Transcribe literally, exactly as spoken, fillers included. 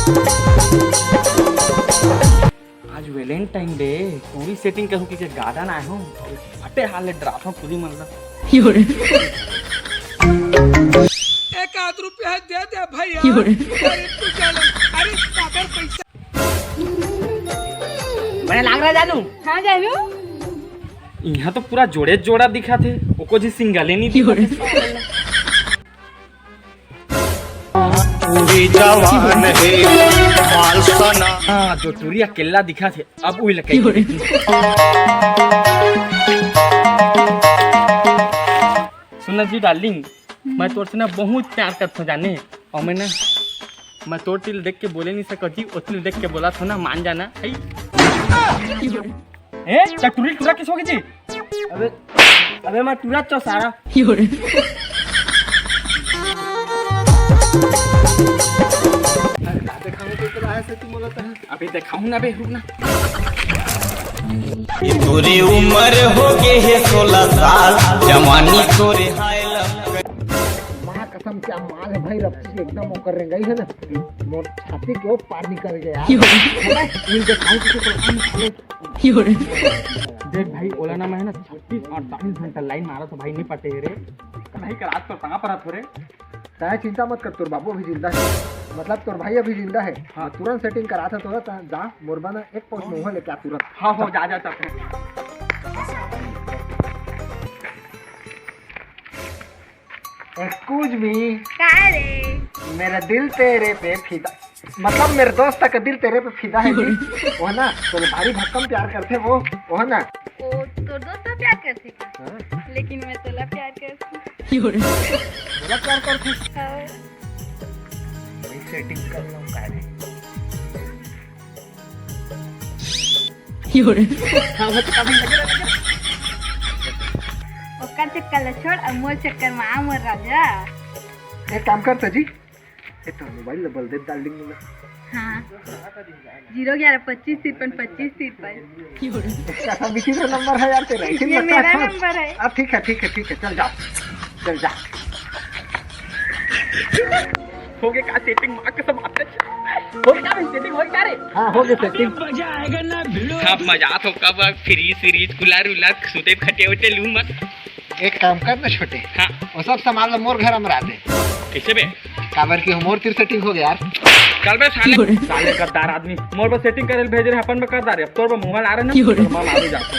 आज Valentine Day, टूरी setting करूँ कि garden आए हूँ, फटे हाल ले डरात हूँ टूरी मन ला। एक आध रुपया दे दे भैया। अरे तू चल, अरे सागर पैसा। बने लाग रहा जानू। हाँ जानू। यहाँ तो पूरा जोड़े जोड़ा दिखा थे, ओको जी single ही नहीं दिखा थे। पूरी जवान है माल सना। हाँ, जो टूरी अकेला दिखा थे, अब उही लगे। सुन ना जी darling, मैं तोर से ना बहुत प्यार करत हूँ जाने, और मैं ना, मैं तोर तिल देख के बोले नहीं सकत जी, ओ तिल देख के बोला था ना, मान जाना है। ए, त टूरी टूरा किस होगी जी? अबे, अबे मैं टूरा चो सारा। अबे दिखाऊं ना बे, रुक ना। ये तोरे उम्र हो गए है सोलह साल, जवानी तोरे हाय लग। माँ कसम, क्या माल है भाई, रफ्ती एकदम ओकर रेंगाई है ना, मोर छाती के ओ पार निकल गया। मिल के खाऊं किसी को, हम खाले। देख भाई, ओला ना मैं है ना छत्तीस अड़तालीस घंटा line मारा तो भाई नहीं पटे रे। नहीं कर, आज तो कहाँ पर थोड़े। तय चिंता मत कर, तोर बाबू अभी जिंदा है, मतलब तोर भाई अभी जिंदा है। हाँ। मैं तुरंत setting करा था तोरा, जा मोर बर ना एक pouch महुआ लेके आ तुरंत। हाँ, हो जा, जा, जा। Excuse me। का रे? मेरा दिल तेरे पे फिदा, मतलब मेरे दोस्त का दिल तेरे पे फिदा है जी। वो ना, तो भारी भक्कम प्यार करते वो, वो ना। ओ, तोर दोस्त तो प्यार करते का? हाँ। लेकिन मैं तोला प्यार करती। बोला प्यार करते? हाँ। वही setting कर लो, का रे? हाँ, वो तो काफी लगे, लगे। ओकर चक्कर ला छोड़, अब मोर चक्कर में आ, मोर राजा। एक काम कर जी, ए, तो mobile ला बल दे, darling, मोला। हाँ। ज़ीरो ग्यारह पच्चीस तिरपन पच्चीस तिरपन। कैसा विचित्र number है यार तेरा, इसी ये में मेरा रखा। Number है। अब ठीक है, ठीक है, ठीक है, चल जाओ, चल जा। हो गए का setting? माँ कसम, आप हो गया भाई setting, हो गया रे। हाँ, हो गया setting। आप मजा तो कब fridge fridge, cooler उलर, सुते खटे उठे लू मत। एक काम कर ना छोटे, हाँ। वो सब सामान ला मोर घर में रख दे। कैसे बे? काबर कि मोर तीर setting हो गया यार। चल बे साले, साले गद्दार आदमी। मोर बस setting करे भेज रहे, अपन में कर डारे। अब तोर बा mobile आ रहे ना, की हो रहे? तो मैं मारू जाता हूँ।